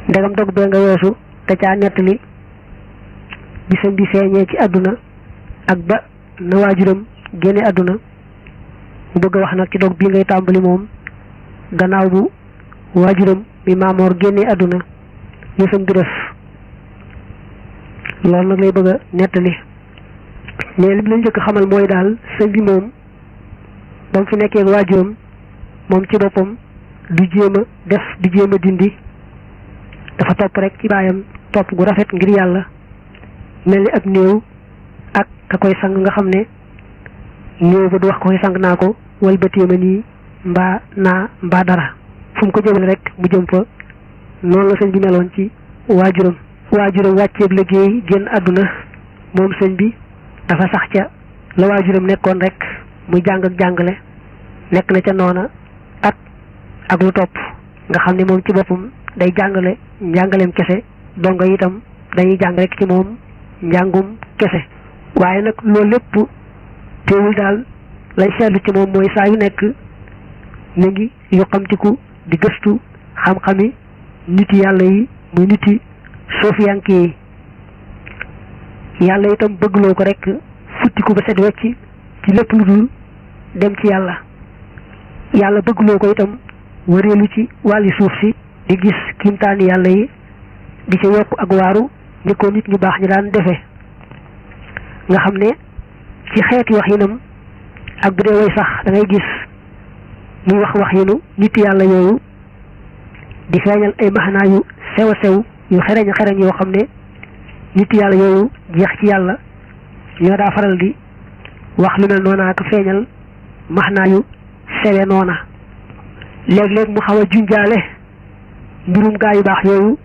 ndegam dog bee nga weesu te caa nettali bisam bi feeñee ci àdduna ak ba na waajuram génne àdduna mu bëgg a wax nag ci dog bii ngay tàmbali moom gannaaw bu waajuram bi Maamoor génne àdduna yëfam bi def loolu nag lay bëgg a nettali mais li la njëkk xamal mooy daal sëñ bi moom ba mu fi nekkee waajuram moom ci boppam du jéem a def du jéem a dindi dafa topp rek ci baayam topp gu rafet ngir yàlla mel ni ab néew ak ka koy sang nga xam ne néew ba du wax ko koy sang naa ko walbatee ma nii mbaa dara fu mu ko jëmale rek mu jëm fa noonu la sëñ bi meloon ci waajuram wàcceeb liggéey génn àdduna moom sëñ bi dafa sax ca la waajuram nekkoon rek muy jàng ak jàngale nekk na ca noona ak lu topp nga xam ne moom ci boppam day jàngale njàngaleem kese donga itam dañuy jàng rek ci moom njàngum kese waaye nag loolu lépp teewul daal lay seetlu ci moom mooy saa yu nekk mi ngi yu xamtiku di gëstu xam-xami niti yàlla yi muy niti soofiyanke yi yàlla itam bëggloo ko rek futtiku ba set wecc ci lépp lu dul dem ci yàlla bëggloo ko itam wëreelu ci wàlli suuf si di gis kiimtaani yàlla yi di ca yokk ak waaru ni ko nit ñu baax ñi daan defe nga xam ne ci xeeti wax yinam ak bu dee way sax da ngay gis muy wax yinu nit yàlla yooyu di feeñal ay maxnaa yu sew a sew yu xereñ yoo xam ne nit yàlla yooyu jeex ci yàlla ñoo daa faral di wax lu mel noona ak feeñal maxnaa yu sewe noona léeg-léeg mu xaw a junjaale mbirum gaa yu baax yooyu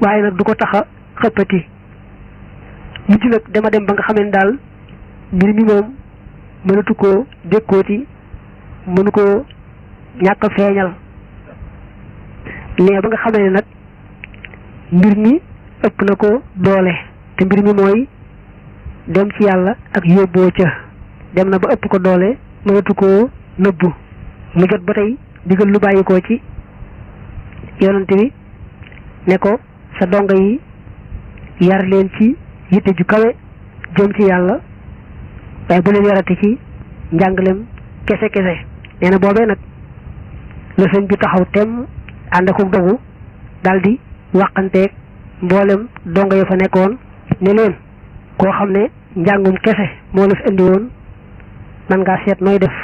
waaye nag du ko tax a xëppati mujj nag dama dem ba nga xam ne daal mbir mi moom mënatu koo dékkooti mënu koo ñàkk a feeñal mais ba nga xamee ne nag mbir mi ëpp na ko doole te mbir mi mooy dem ci yàlla ak yóbboo ca dem na ba ëpp ko doole mënatu koo nëbbu mu jot ba tey digal lu bàyyi ko ci yonante bi ne ko sa donga yi yar leen ci yitte ju kawe jëm ci yàlla waaye bu leen yarati ci njàngalem kese nee na boobee nag la sëñ bi taxaw tem ànd ak dogu daldi waxanteeg mboolem donga ya fa nekkoon ne leen koo xam ne njàngum kese moo la fi indi woon man ngaa seet nooy def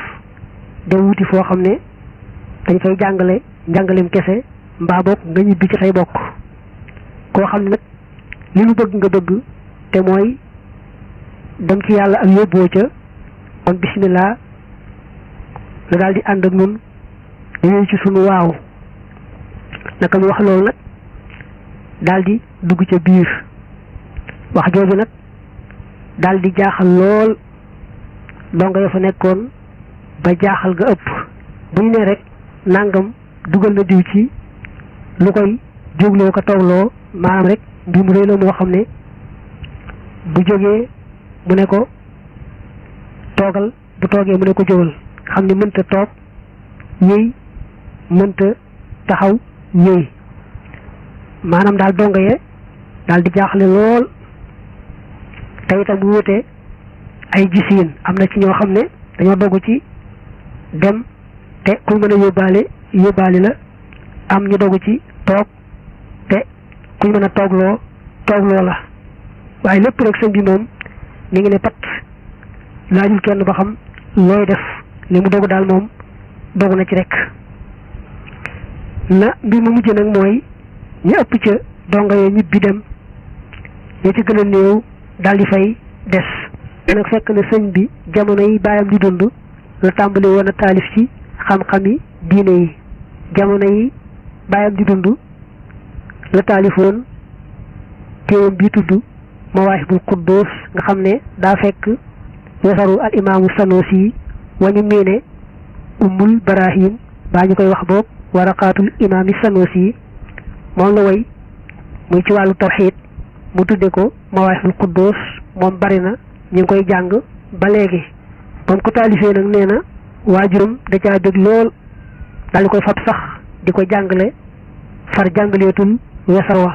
dem wuti foo xam ne dañ fay jàngale njàngalem kese mbaa bokk nga ñibbi ci say bokk koo xam ne nag li mu bëgg nga bëgg te mooy dem ci yàlla ak yóbboo ca kon bismillah la daal di ànd ak nun dañuy ci sunu waaw naka mu wax loolu nag daal di dugg ca biir wax jooju nag daal di jaaxal lool donga ya fa nekkoon ba jaaxal ga ëpp bu ñu ne rek nangam dugal na diw ci lu koy jógloo ko toogloo maanaam rek mbir mu rëy la moo xam ne bu jógee mu ne ko toogal bu toogee mu ne ko jógal xam ne mënta toog yëy mënta taxaw yëy maanaam daal donga ye daal di jaaxle lool te itam bu wutee ay gisiin am na ci ñoo xam ne dañoo dogu ci dem te kuñ mën a yóbbaale la am ñu dogu ci toog te kuñ mën a toogloo la waaye lépp rek sëñ bi moom mi ngi ne pat laajul kenn ba xam looy def li mu dogu daal moom dogu na ci rek na mbir mu mujj nag mooy ñu ëpp ca donga yee ñibbi dem ña ci gën a néew daal di fay des nag fekk na sëñ bi jamono yi baayam di dund la tàmbali woon a taalif ci xam-xami diine yi jamono yi baayam di dund la taalifoon téewam bi tudd Mawaahibul Quddus nga xam ne daa fekk wesaru al imaamu Sanusi wañu miine ummul barahim baa ñu koy wax boog waraqaatul imaami Sanusi moom la way muy ci wàllu tawxiid mu tudde ko Mawaahibul Quddus moom bari na ñu ngi koy jàng ba léegi ba mu ko taalifee nag nee na waajuram da caa dégg lool daal di koy fab sax di ko jàngale far jàngaleetul wesar wa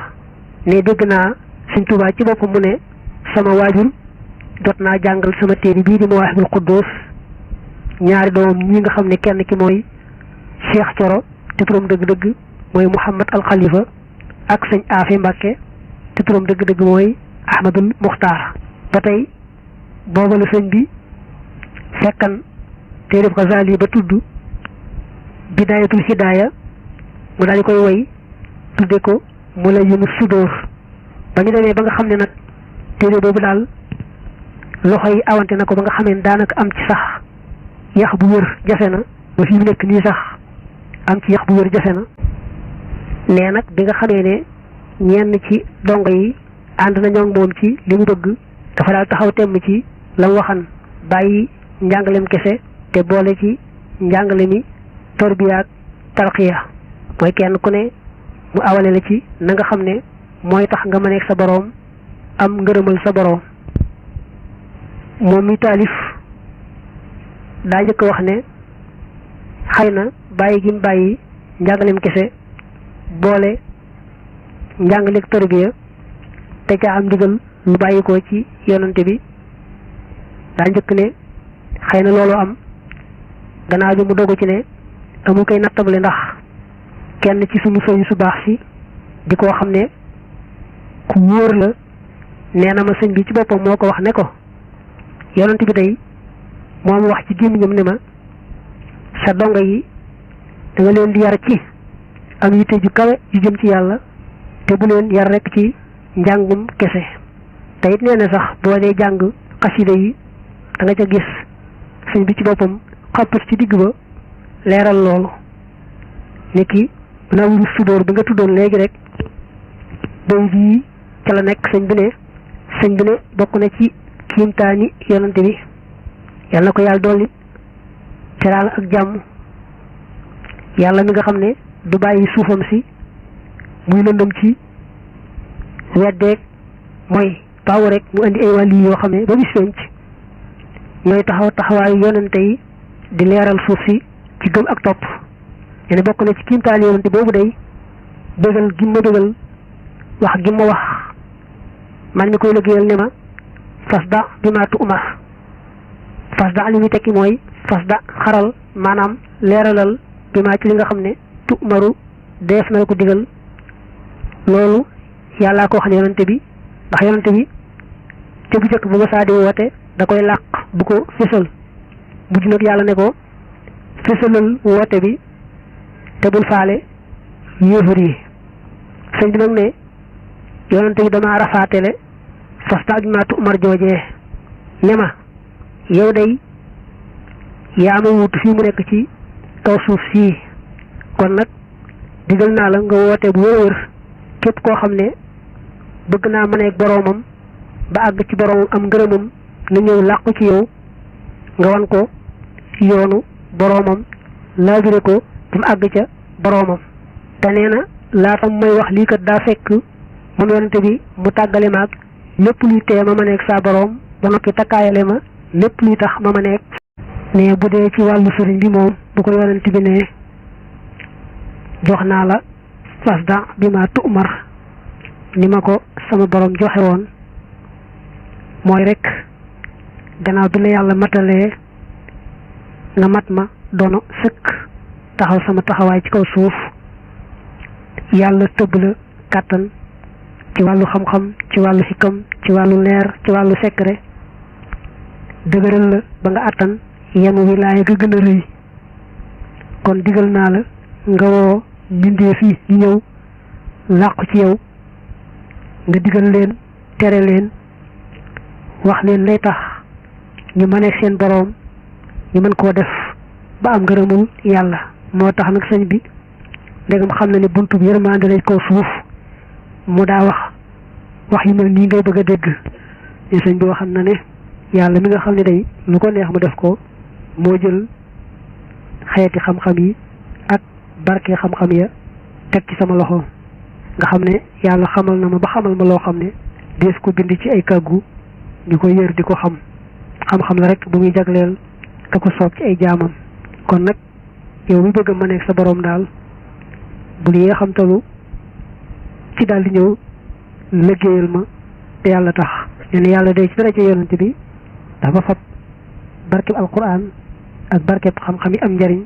ne dégg naa Sëñ Tuubaa ci boppam mu ne sama waajur jot naa jàngal sama téere bii di Mawaahibul Quddus ñaari doomam ñi nga xam ne kenn ki mooy Cheikh Coro te turam dëgg-dëgg mooy Mouhamad al Khalifa ak sëñ Afe Mbàkke te turam dëgg-dëgg mooy Ahmadul Muxtaar ba tey booba la sëñ bi fekkan téereb Xasaali ba tudd Bidaayatul Hidaaya mu daal di koy woy tudde ko Mulayyinu Sudóor ba ñu demee ba nga xam ne nag téere boobu daal loxo yi awante na ko ba nga xamee ne daanaka am ci sax yax bu wér jafe na ba fi mu nekk nii sax am ci yax bu wér jafe na nee nag bi nga xamee ne ñenn ci dongo yi ànd nañoo moom ci li mu bëgg dafa daal taxaw temm ci la waxan bàyyi njàngalem kese te boole ci njàngale mi tarbiya ak tarqiya mooy kenn ku ne mu awale la ci na nga xam ne mooy tax nga mëneeg sa boroom am ngërëmal sa boroom moom mi taalif daa njëkk wax ne xëy na bàyyi gi mu bàyyi njàngaleem kese boole njàngaleeg tarbiya te ca am ndigal lu bàyyi ko ci yonante bi daa njëkk ne xëy na loolu am gannaaw bi mu dogu ci ne amul koy nattable ndax kenn ci suñu sëñ su baax si di koo xam ne ku wóor la nee na ma sëñ bi ci boppam moo ko wax ne ko yonante bi day moom wax ci gémmiñam ne ma sa dongo yi da nga leen di yar ci am yitte ju kawe ju jëm ci yàlla te bu leen yar rek ci njàngum kese te it nee na sax boo dee jàng xasida yi da nga ca gis sëñ bi ci boppam xapput ci digg ba leeral loolu niki Munawwirus Sudóor bi nga tuddoon léegi rek bay bii ca la nekk sëñ bi ne bokk na ci kiimtaani yonante bi yàlla na ko yàlla dolli teraanga ak jàmm yàlla mi nga xam ne du bàyyi suufam si muy lëndëm ci weddeeg mooy paaw rek mu indi ay wàlli yoo xam ne ba bis penc ñooy taxaw taxawaayu yonante yi di leeral suuf si ci gëm ak topp ne bokk na ci kiimtaani yonante boobu day bégal gi ma bégal wax gi ma wax man mi koy liggéeyal ne ma fasda bi ma tu'mar fasda li muy tekki mooy fasda xaral maanaam leeralal bi ma ci li nga xam ne tu'maru def na la ko digal loolu yàllaa ko wax ne yonante bi ndax yonante bi te bu jëkk bu ma saa di woote da koy làq bu ko fésal mujj nag yàlla ne ko fésalal woote bi te bul faale yéefar yi sëñ bi nag ne yonante bi dama rafaatele fasta bi ma tu'mar joojee ne ma yow day yaa ma wuutu fii mu nekk ci kaw suuf sii kon nag digal naa la nga woote bu wér-wér képp koo xam ne bëgg naa mën a ak boroomam ba àgg ci boroomam am ngërëmam na ñëw làqu ci yow nga wan ko yoonu boroomam laabire ko ba mu àgg ca boroomam te nee na laatam may wax lii kat daa fekk moom yonante bi mu tàggale maag lépp luy tee ma nekk saa boroom ba noppi takkaayale ma lépp luy tax ma nekk ne bu dee ci wàllu sëriñ bi moom bu ko yonante bi ne jox naa la fasda bi ma tu'mar ni ma ko sama boroom joxe woon mooy rek gannaaw bi la yàlla matalee nga mat ma doono sëkk taxaw sama taxawaay ci kaw suuf yàlla tëbb la kàttan ci wàllu xam-xam ci wàllu xikam ci wàllu leer ci wàllu secret dëgëral la ba nga àttan yenu wilaaya ga gën a rëy kon digal naa la nga woo mbindeef yi ñu ñëw làqu ci yow nga digal leen tere leen wax leen lay tax ñu mën a seen boroom ñu mën koo def ba am ngërëmul yàlla moo tax nag sëñ bi ndegam xam na ne buntu bi yërmande lañ kaw suuf mu daa wax yu mel nii ngay bëgg a dégg ne sëñ bi waxam na ne yàlla mi nga xam ne day lu ko neex mu def ko moo jël xeeti xam-xam yi ak barke xam-xam ya teg ci sama loxo nga xam ne yàlla xamal na ma ba xamal ma loo xam ne dees ko bind ci ay kàggu ñu ko yër di ko xam-xam la rek bu muy jagleel ka ko soob ci ay jaamam kon nag yow mi bëgg a mëneeg sa boroom daal bul yee xamtalu ci daal di ñëw liggéeyal ma te yàlla tax ne yàlla day ci dara ci yonent bi dafa fab barkeb alquran ak barkeb xam-xam yi am njariñ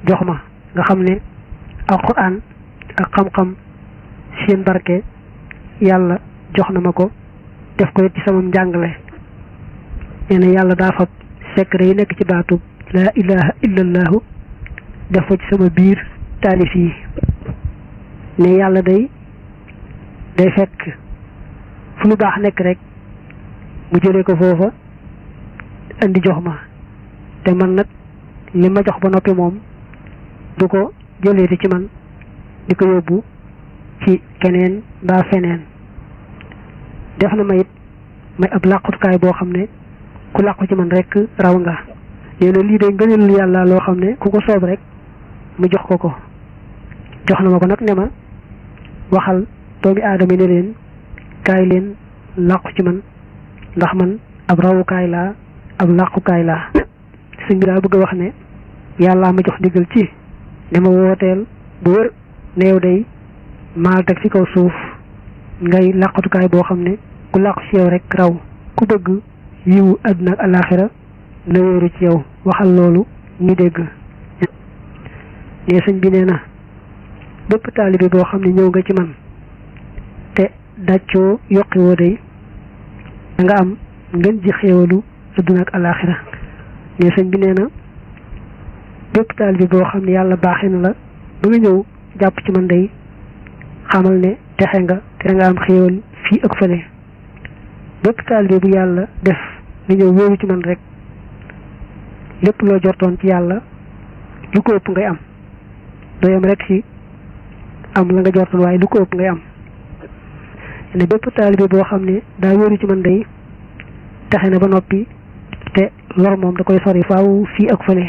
jox ma nga xam ne alquran ak xam-xam seen barke yàlla jox na ma ko def ko ci sama njàngale nee na yàlla daa fab secret yi nekk ci baatub laa ilaha illallahu def ko ci sama biir taalif yi ne yàlla day fekk fu lu baax nekk rek mu jëlee ko foofa indi jox ma te man nag li ma jox ba noppi moom du ko jëleeti ci man di ko yóbbu ci keneen mbaa feneen def na ma it may ab làqutukaay boo xam ne ku làqu ci man rek raw nga nee na lii day ngëneelul yàlla loo xam ne ku ko soob rek mu jox ko jox na ma ko nag ne ma waxal doomi aadama ne leen kaay leen làqu ci man ndax man ab rawukaay laa ab làqukaay laa sëñ bi daa bëgg a wax ne yàllaa ma jox ndigal ci ne ma wooteel bu wër ne yow day maal teg ci kaw suuf ngay làqatukaay boo xam ne ku làqu ci yow rek raw ku bëgg yiwu àdduna ak alaaxira na wéeru ci yow waxal loolu ñu dégg ne sëñ bi nee na bépp taalibe boo xam ne ñëw nga ci man te dàccoo yokki woo day da nga am ngeen ji xéewalu àdduna ak alaaxira ne sëñ bi nee na bépp taalibe boo xam ne yàlla baaxee na la ba nga ñëw jàpp ci man day xamal ne texe nga te nga am xéewal fii ak fële bépp taalibe bu yàlla def nga ñëw wéeru ci man rek lépp loo jortoon ci yàlla lu ko ëpp ngay am doo yem rek ci am la nga jortoon waaye lu ko ëpp ngay am ne bépp taalibe boo xam ne daa wéeru ci man day texe na ba noppi te lor moom da koy sori faaw fii ak fële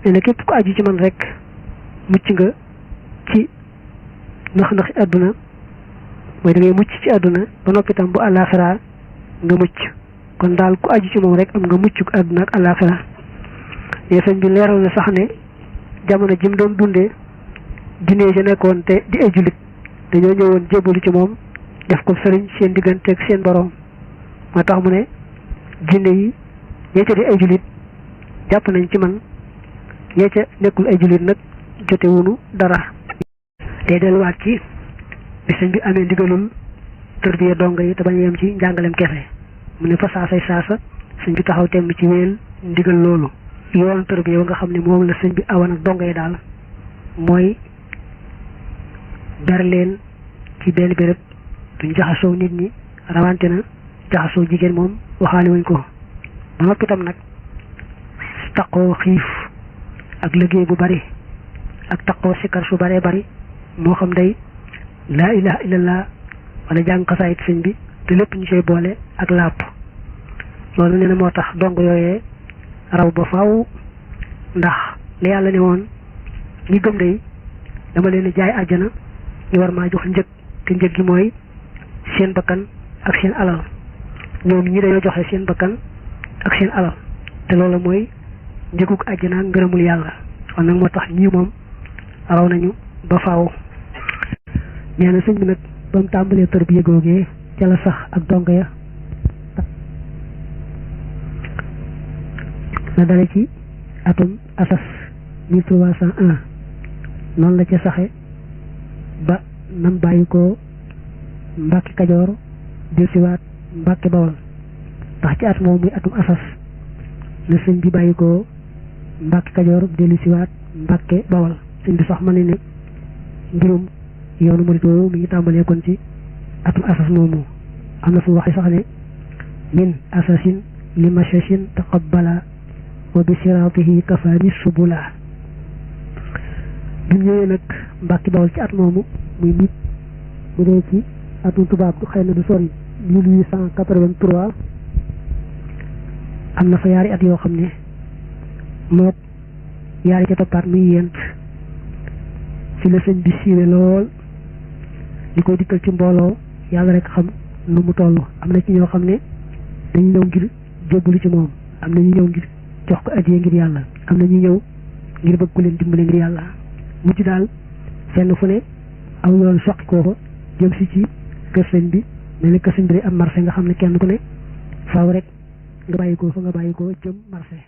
ne képp ku aju ci man rek mucc nga ci nax àdduna mooy da ngay mucc ci àdduna ba noppi tam bu àllaaxira nga mucc kon daal ku aju ci moom rek am nga muccuk àdduna ak àllaaxira ne sëñ bi leeral na sax ne jamono jim doon dundee jinne ja nekkoon te di ay jullit dañoo ñëwoon jébbalu ci moom def ko sëriñ seen diggante ak seen boroom moo tax mu ne jinne yi ñee ca di ay jullit jàpp nañ ci man ñee ca nekkul ay jullit nag jote wunu dara te delluwaat ci bi sëñ bi amee ndigalul tërbiya donga yi te bañ a yem ci njàngalem kese mu ne fa saasay saasa sëñ bi taxaw temm ci wéyal ndigal loolu yoon tërbiya nga xam ne moom la sëñ bi awan ak donga yi daal mooy ber leen ci benn béréb duñ jaxasoo nit ñi rawante na jaxasoo jigéen moom waxaale wuñ ko ba noppi itam nag taqoo xiif ak liggéey bu bari ak taqoo sikkar su baree bari moo xam day laa ilaha illallah wala jàng xasaayit sëñ bi te lépp ñu koy boole ak làpp loolu nee na moo tax dong yooyee raw ba faaw ndax li yàlla ne woon ñi gëm day dama leen jaay àjjana ñu war maa jox njëg te njëg gi mooy seen bakkan ak seen alal ñoom ñi dañoo joxe seen bakkan ak seen alal te loolu mooy njëgug àjjana ak ngërëmul yàlla kon nag moo tax ñii moom raw nañu ba faaw nee na sëñ bi nag ba mu tàmbalee tërbiya googee ca la sax ak donga ya la dale ci atum asas 1301 noonu la ca saxe ba nam bàyyi ko Mbàkke Kajoor del siwaat Mbàkke Bawol ndax ci at moom muy atum asas la sëñ bi bàyyi ko Mbàkke Kajoor dellu siwaat Mbàkke Bawol sëñ bi sax ma ne mbirum yoonu murit woowu mi ngi tàmbalee kon ci atum asas moomu am na fu waxe sax ne min asasin li mashashin taqabbala wa bi siratihi kafaani subula bi ñëwee nag Mbàkke Bawol ci at moomu muy nit bu dee ci atum tubaab xëy na du sori 1883 am na fa yaari at yoo xam ne mook yaari ca toppaat muy yent ci la sëñ bi siiwe lool li koy dikkal ci mbooloo yàlla rek xam lu mu toll am na ci ñoo xam ne dañu ñëw ngir jébbalu ci moom am na ñu ñëw ngir jox ko addiya ngir yàlla am na ñu ñëw ngir bëgg ku leen dimbale ngir yàlla mujj daal fenn fu ne aw yoon soqi koo fa jëm si ci kër sëñ bi mel ni kër sëñ bi am marché nga xam ne kenn ku ne faaw rek nga bàyyi ko fa nga bàyyi ko jëm marché